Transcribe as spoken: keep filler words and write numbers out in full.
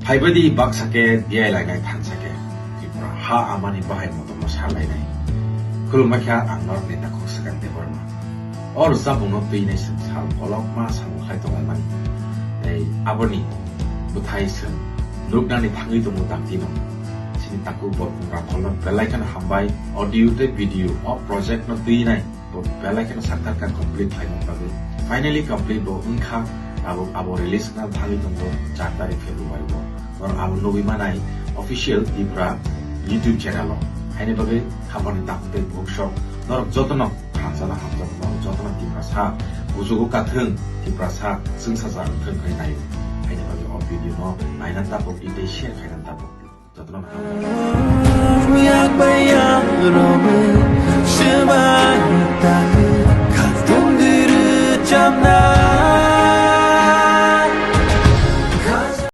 Phaibaidi baksa khe diai lainai thansa khe Tripura ha amani bahai motorno sa lainai. Khulumbai kha ang norokni takhuk Swkang Debbarma. O rwchapmungno twinai chwng sal kolokma samung khlai tonglaimani. Tei aboni bwthai chwng nuknani thangwi tongo daktino. Chini takhuk Borpung Rangkholno belai kheno hambai. Audio tei video o projectno twinai bo belai kheno saktarkha complete khlaina bagwi. Finally complete bo wngkha, abo, abo release khna thangwi tongo char tarik February bo. Norok abo nugwi manai official Tripura YouTube channel o. Haini bagwi hamani takhuk tei bukhuk sok norok jotono hamjana hamjak norok jotono Tiprasa bujugo kathwng, Tiprasa chwngsacha wngthwng hwnwi naio. Haini bagwi o video no naina tabuk tei share khaina tabuk. Jotono hamjak. Yak bai yak romwi swbai tak